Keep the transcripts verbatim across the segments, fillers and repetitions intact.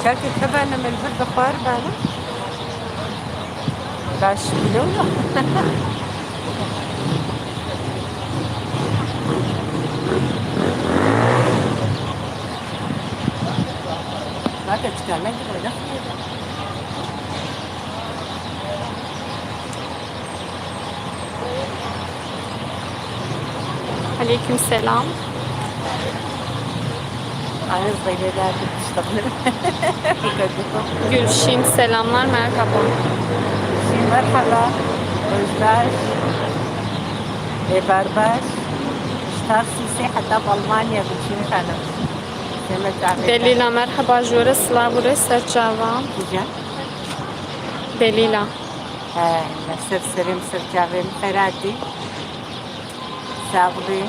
Çakê kevane min vir bi xwar bane. Baş bile wilo. Nake çikar ne gibi ne? Aleyküm selam. Aynı zeyleler tutuşturulur. Gülşin selamlar, merhaba. Gülşin merhaba. Özbaş. Ebarbaş. Starsu se hatta Almanya Gülşin Hanım. Demek Delila merhaba, jore silav û rê ser çavan. Güzel. Delila. He, li ser serê min, ser çavê min, xêratî. Sax bî.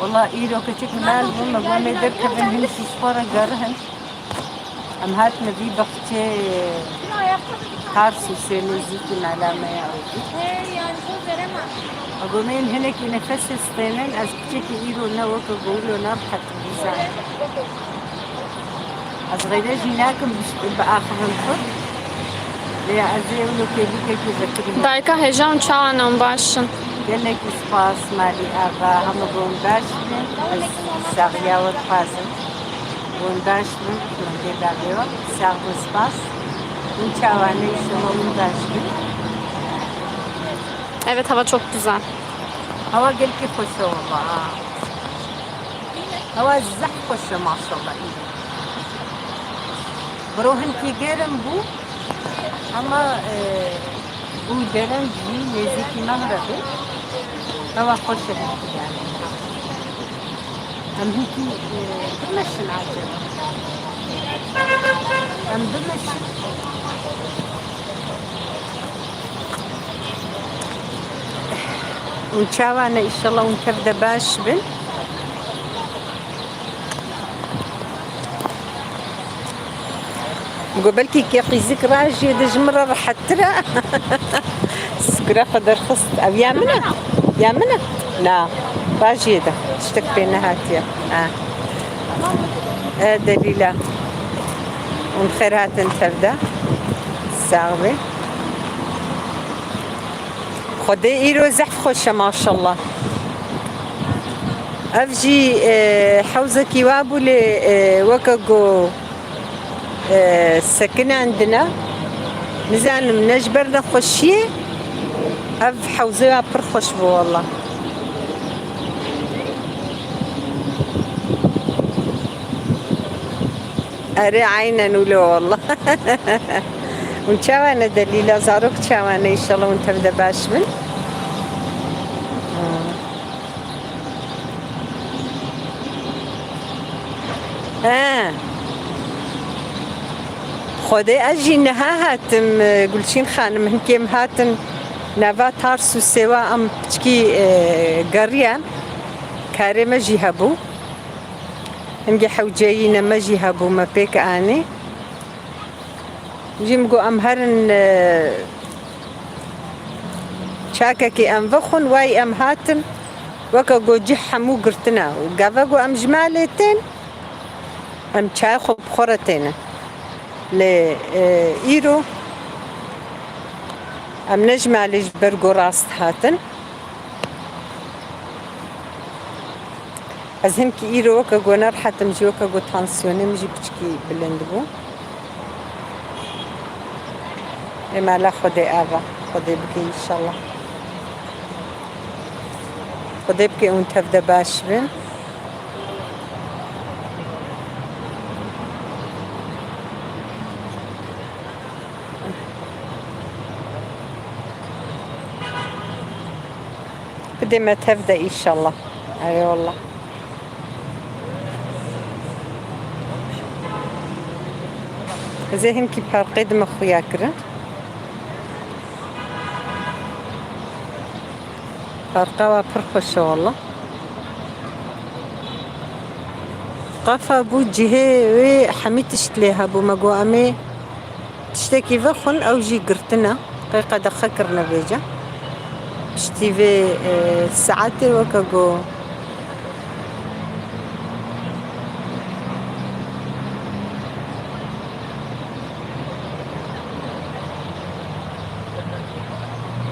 Wela îro keçik mel bû, me got em ê derkevin, hin şîşxwe re gerihin. Em hatine vî baxçê Tarsusê, nêzîkî mela me ya ewdî. Me got em ê hinekî nefesê stênin, ez keçikî îro ne weke gorî û ne rihet im, bizanim. Ez xeyre jî nakim bi, biaxivim xwe. Lê ez ê wilo kêlîkekî vekirî. Dayika hêja hûn çawa ne, hûn baş in? Gelekî spas malî ava, hema hûn baş bin. Ez saxiya we dixwazim. Hûn baş bin, hûn dê bavê we. Sax bin, spas. Hûn çawa ne, înşallah hûn baş bin. Evet, hava çok güzel. Hava gelkî xweş e wela. Hewa zehf xweş e, maşallah. Biro hinkî germ bû, ama, e, bû germ jî nêzîkî Mexrebê. Hewa xweş e hinkî yani. Em hinkî, e, bimeşin acaba. Em bimeşin. Hûn çawa ne, înşallah hûn tev de baş bin. Go belkî ke qîzik rajê de ji min re rehettir e. Skura xwe derxist. Ev ya min e? Ya min e? Na. Rajê de. Tiştek pê nehatiye. Ha. E, Delîla. Hûn xêr hatin tev de. Sax bê. Xwedê îro zehf xweş e, maşallah. Ev jî, e, hewzekî wa bû lê, e, weke ku, e, sekinandine. Nizanim ne ji ber nexweşiyê, ev hewze ya pir xweş bû wela. Erê, aynen wilo wela. Hûn çawa ne Delîla, zarok çawa ne, înşallah hûn tev de baş bin. He. Xwedê ez jî niha hatim, e, Gulçîn xanim, hinkê em hatin nava Tarsusê, wa em piçkî, e, geriyan. Karê me jî hebû. Hingê hewceyîne me jî hebû, me pêk anî. Jî min got, em herin, e, çakekê em vexwin, wayî em hatin, weke got cih hemû girtine. Û gava got em ji malê tên, em çayê xwe bi xwe re têne. Lê, e, îro em ne ji malê ji ber got rast hatin. Ez hinkî îro weke got nerehet im jî, weke got tansiyonê min jî piçkî bilind bû. Ê mala Xwedê ava, Xwedê bike înşallah. Xwedê bike hûn tev de baş bin. Bidê me tev de înşallah. Erê wallah. Ez ê hinkî parqê dime xuya kirin. Parqa wa pir xweş e wallah. Qafa bû cihê wê hemî tişt lê hebû. Me got em ê tiştekî vexwin, ew jî girtine. Qey qedexe kirine vêca. Piştî vê, e, saetê weke got.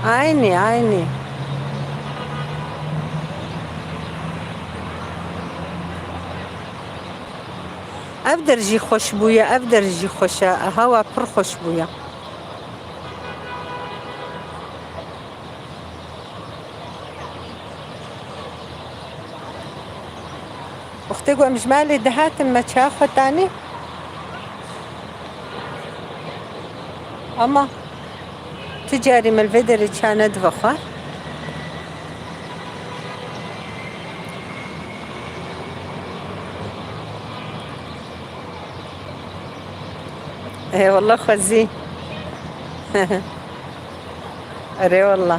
Aynî, aynî. Ev der jî xweş bûye, ev der jî xweş e. Hewa pir xweş bûye. Wextê ku em ji malê dihatin, me çaya xwe tanî. Ama tu carî me li vê derê ça nedibe xwe. Ê wele xwezî. Erê wele.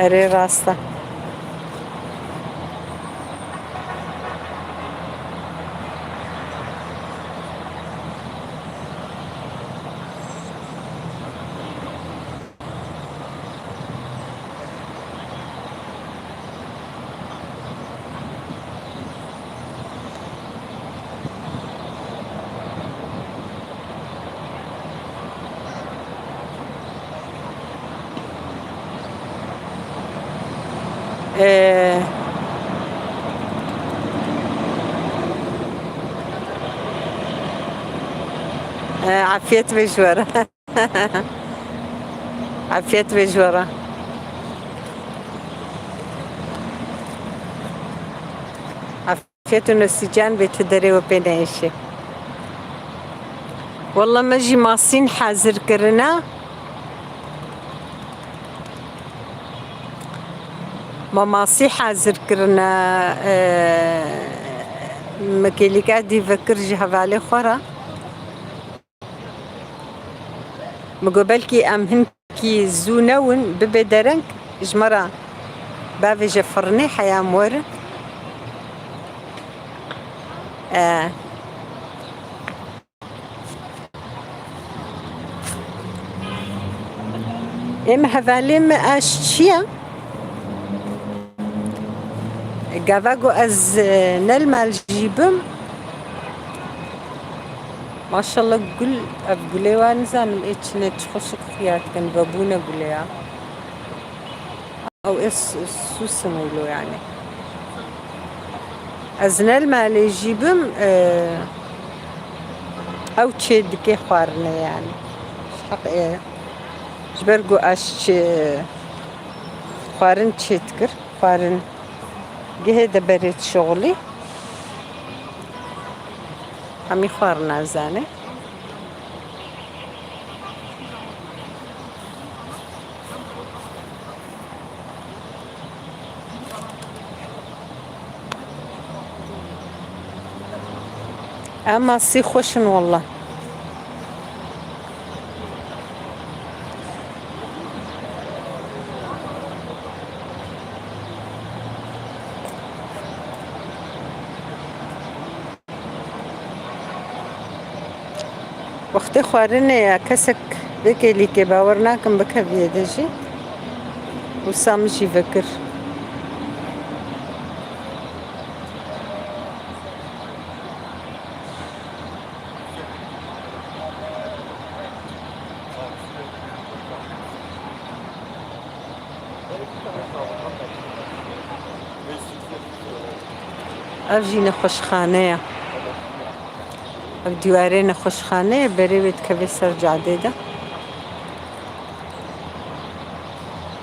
Erê rast e. Ee, e, afiyet ve ji we re. Afiyet ve ji we re. Afiyet û nesîcan bê, tu derê we pê neêşe. Wele me jî masîn hazir kirine. Me masî hazir kirine. E, me kêlîka dî vekir ji hevalê xwe re. Min got, belkî em hinkî zû newin, bibe dereng, ji me re bavêje firinê, heya em werin. E. Ê min, hevalê min aşçî ye. Gava ku ez, e, ne li mal jî bim. Maşallah gul, ev gulê wa nizanim ê çi ne, çi xweşik xuya dikin, vebûne gulê ya. Ew ê s-, sûsim wilo yani. Ez ne li malê jî bim, e, ew çê dike xwarinê yani. Ji heq ê, ji ber ku aşçi xwarin çê dikir, xwarin gihê de berê dişixulî. Hemî xwarina zanê. Ev masî xweş in wele. Wextê xwarinê ye, kesek vê kêlîkê bawer nakim bikeviye de jî. Wisa min jî vekir. Ev jî nexweşxane ye. Ev dîwarê nexweşxane ye, berê wê dikeve ser cadê de.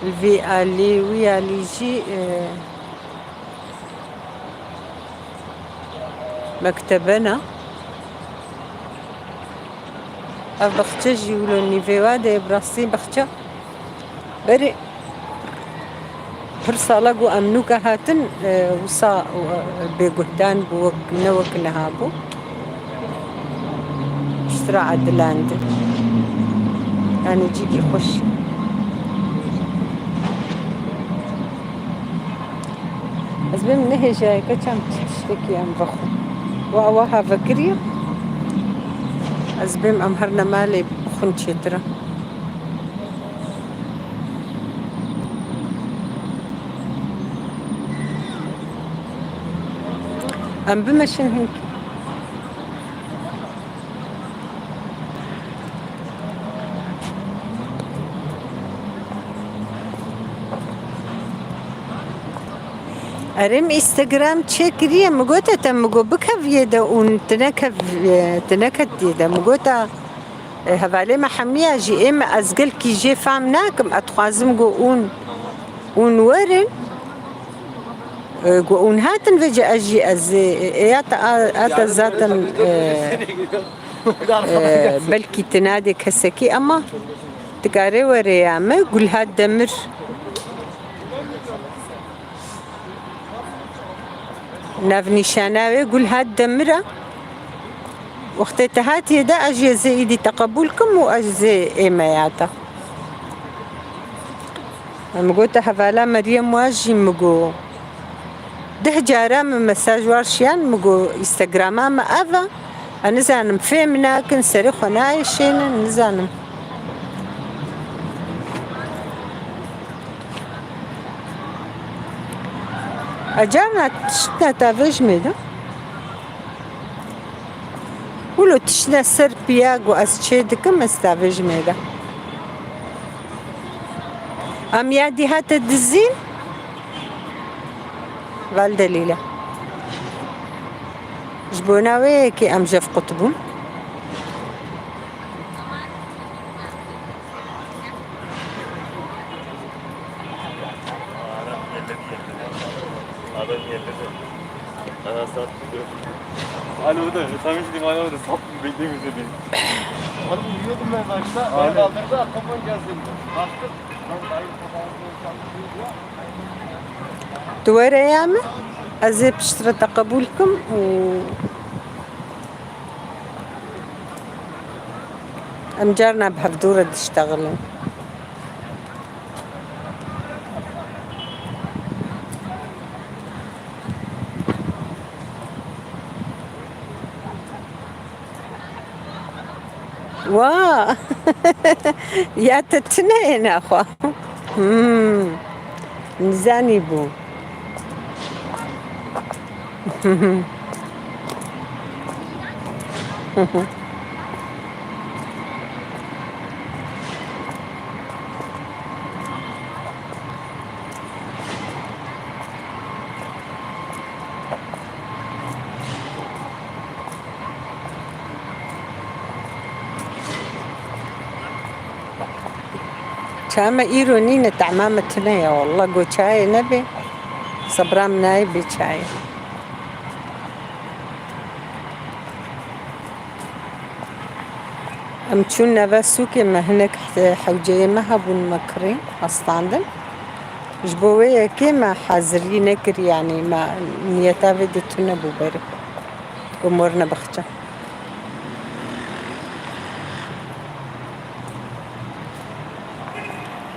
Li vî alî, wî alî jî, e, mektebe ne. Ev baxçe jî wilo nîvê wa de ye, bi rastî baxçe. Berê pir sala ku em nûke hatin, e, wisa, e, bêguhdan bû, wek, ne wek niha bû. Piştre ediland. Yani cîkî xweş. Ez bêm nehêjayeke çem tiştekî em vexwe. Wa, wa ha vekiriye. Ez bêm em her ne malê çêtir e. Em bimeşin hinkî. Erê, min Instagram çêkiriye, min gote te, min got bikeviyê de û tu nekev-, tu neketiye de. Min gota, e, hevalê me hemiya jî ê me, ez gelkî jê fam nakim, ez dixwazim go ûn, ûn werin. E, go ûn hatin vêce ez jî ez ê, e, ya te a, a te zaten, e, e, belkî tu nadê kesekî, ama dikare were ya me, Gulhat Demir. Navnîşana wê Gulhat Demir e. Wextê te hatiye de ez jî ez ê îdî te qebûl kim û ez ê ê me ya te. Min gote hevala Meryem wa jî min got. Deh cara min mesaj war şiyan, min got Instagrama me ev e. Ez nizanim fêm nakin, serê xwe nayêşênin, nizanim. Ecarna tiştna tavêj mêda. Wilo tiştna ser piya ku ez çê dikim, ez tavêj mêda. Em ya dî hate dizîn. Val delîle. Ji bona wê yekê em jev qut bûn. Alo, bu da, sen hiç limana, bu da sap beklemiyorsun beni. Oğlum, yürüyordum ben başta, beni kaldırdı, arkamdan geldi. Kalktım. Lan, dayı, kafamı vuracağım diyor. Tu were ya min, ez ê piştre te qebûl kim û em carna bi hevdû re diştexilin. Wa! Ya te tune yê naxwe. Hmm. Nizanî bû. Çaya me îro nîne, tehma me tune ye. Wallah, go çayê nebe, sebra min nayê bê çayê. Em çûn nava sûkê me, hinek hewceyê me hebûn, me kirî, hestandin. Ji bo wê yekê me hazirî nekirî, yanî me niyeta vê de tune bû berê. Ku morine baxçe.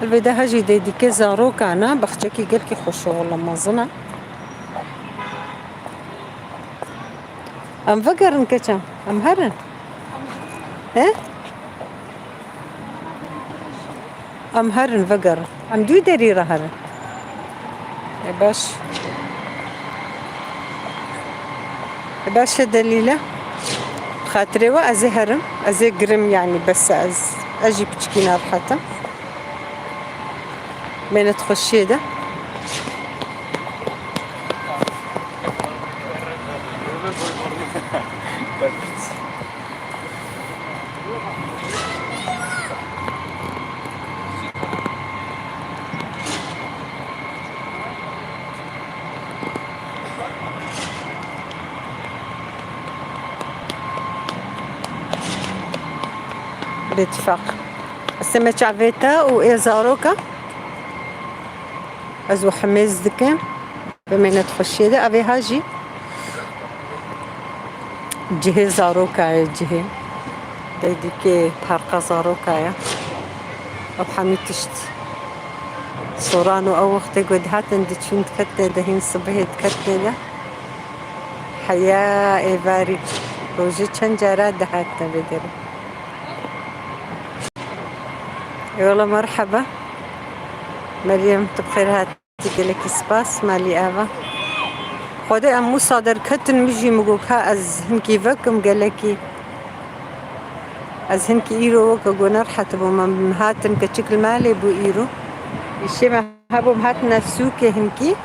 Li vê de hejî dê dîkê zarokan e, baxçekî gelkî xweş e, wela mezin e. Em vegerin keçe, em herin. He? Em herin, vegerin. Em dû derî re herin. E, baş. E, baş e Delîle. Xatirê we ez ê herim. Ez ê girim, yanî bes e, ez, ez jî piçikî narahat im. Mêne di xweşiyê de. Bêtifaq. Ez ê me çavê te û ê zaroka. Ez û hemêz dikim. Bimêne di xweşiyê de. Evê ha jî cihê zaroka ye, cihê. Dê dîkê parka zaroka ye. Ew hemî tişt soran û ew wextê ku dihatin diçûn diketine de, hîn sibihê diketine de. Heya êvarî rojê çend cara dihatine vê derê. Eyvallah, merheba. Meryem, tu bi xêr hatî, gelekî spas, malî ava. Xwedê em wisa derketin, min jî min got ka ez hinkî vekim gelekî. Ez hinkî îro weke got nerhet bûm, em hatin keçik li malê bû îro. Îşê me hebûm hatine sûkê hinkî.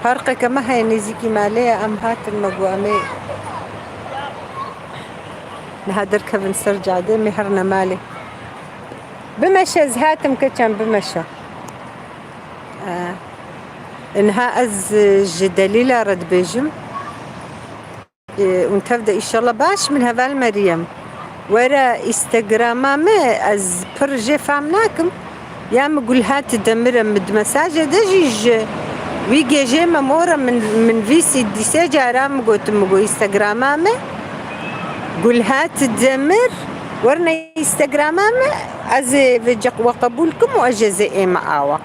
Parkeke me heye nêzîkî malê ye, em hatin me got em ê niha derkevin ser cadê, em ê herine malê. Bimeşe, ez hatim keçem bimeşe. Ee, niha ez, e, ji delîla re dibêjim. Ee, û tev de îşallah baş min heval Meryem. Were Instagrama me, ez pir jê fam nakim. Ya min Gulhat Demir e, min di mesaje de jî ji wî gêjê me mor e, min, min vîsî dîsê cara min gotim, min got Instagrama me Gulhat Demir, werne Instagrama me, ez ê vê ce we qebûl kim û ez jê zê ême awa.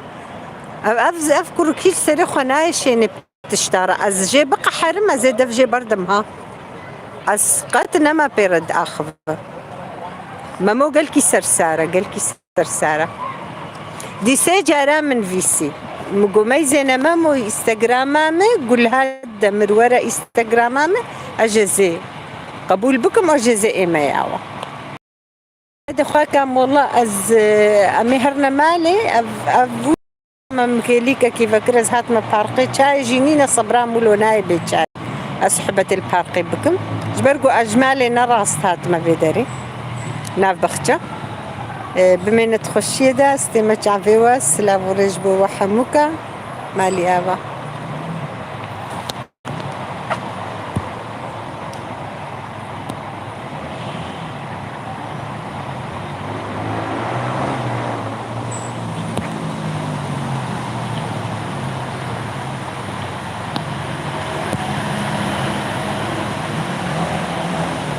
Ev, ev, ev kurikî li serê xwe nayê şênê tişta re. Ez jê biqeherim, ez ê dev jê berdim ha. Ez qet nema pê re diaxivim. Memo gelkî sersar e, gelkî sersar e. Dîsê cara min vîsî. Min got meyzêne Memo Instagrama me, Gulhat Demir were Instagrama me, ez jê zê qebûl bikim, ez jê zê ême yawa. Hadi xwe kam walla ez, e, em ê herine malê, ev, ev bû. Em xêlîkekî vekir ez hatime parkê, çayê jî nîne, sebra min lo nayê bê çay. Ez sohbetê li parkê bikim. Ji ber ku ez ji malê ne rast hatime vê derê. Nav bexça. E, bimêne di xweşiyê de, ez tême çavê we, silav û rêz bo we hemûka. Malî ava.